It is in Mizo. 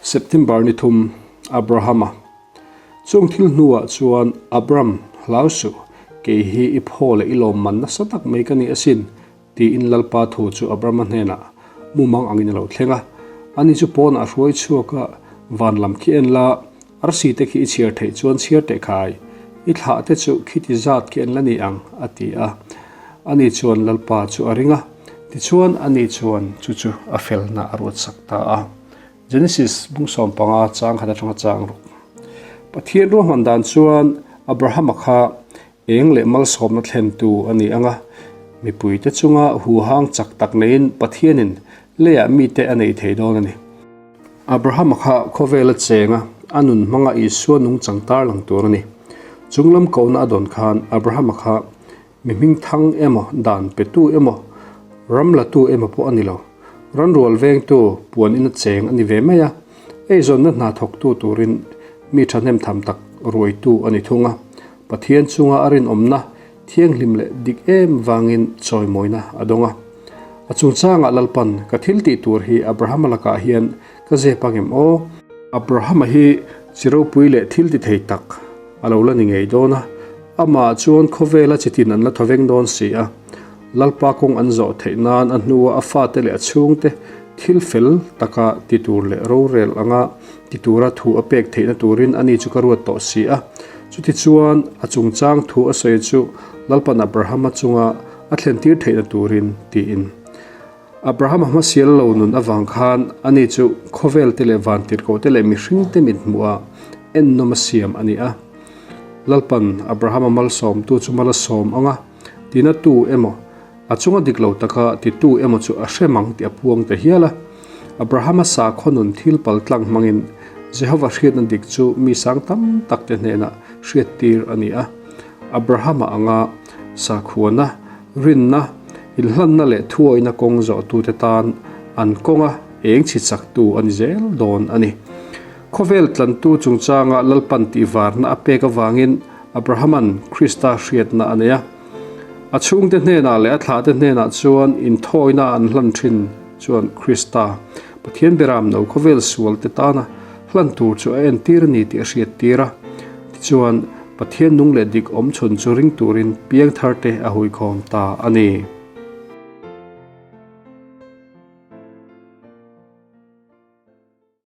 September ni thum, Abrahama. Chung thil hnuah chuan, Abram, hlau suh, kei hi i phaw leh i lawmman nasa tak mai ka ni asin, tiin Lalpa thu chu Abrama hnenah mumang angin a lo thleng a. Ani chu pawnah a hruai chhuak a, Van lam khi en la, arsi te khi i chhiar theih chuan chhiar teh khai, i thlah te chu khiti zat khi en la ni ang, a ti a. Ani chuan Lalpa chu a ring a, tichuan ani chuan chu chu a felna a ruatsak ta a. Genesis bung 15 chang khat atanga chang ruk. Pathian ruahman dan chuan Abrahama kha eng leh malsawmna thlentu a ni ang a, mipuite chunga huhang chak tak neiin Pathianin leiah mite a nei thei dawn a ni. Abrahama kha khawvela chenga a nun hmanga Isua nungchang tarlang tur a ni. Chunglam kohna a dawn khan Abrahama kha Mi hmingthang emaw, dan petu emaw, ram latu emaw pawh a ni lo. Ranrual vengtu puan ina cheng a ni ve mai a, eizawnna hna thawktu turin mi thahnem tham tak ruaitu a ni thung a. Pathian chunga a rinawmna thianghlim leh dik em vangin chawimawina a dawng a. A chungchangah Lalpan ka thil tih tur hi Abrahama lakah hian ka zep ang em aw? Abrahama hi chi ropui leh thil ti thei tak a lo la ni ngei dawn a, amah chuan khawvela chitin an la thaw veng dawn si a. Lalpa kawng an zawh theih nan a hnua a fate leh a chhungte thil fel taka ti tur leh rorel anga ti tura thu a pek theihna turin ani chu ka ruat tawh si a. Chutichuan a chungchang thu a sawi chu Lalpan Abrahama chunga a thlentir theihna turin tiin. Abrahama hmasial lo nun avang khan ani chu khawvel te leh vantirhkoh te leh mihring te mit hmuhah ennawm a siam a ni a. Lalpan Abrahama malsawmtu chu mal a sawm ang a, tina tu emaw, a chunga dik lo taka titu emaw chu a hrem ang tih a puang ta hial a. Abrahama sakhaw nun thil paltlang hmangin Jehova hriatna dik chu mi sang tam tak te hnenah hriattir a ni a. Abrahama anga sakhuana Rinna, inhlanna leh thuawihna kawng zawhtute tan an kawnga eng chhi chaktu a ni zel dawn a ni. Khawvel tlantu chungchanga Lalpan tihvarna a pek avangin Abrahama'n Krista hriatna a nei a. A chhungte hnenah leh a thlahte hnenah chuan inthawina an hlan thin chuan Krista, Pathian beram no khawvel sualte tana hlan tur chu a entir a ni tih a hriattir a. Tichuan, Pathian nung leh dik awm chhun chu ring turin piangtharte a huikhawm ta a ni.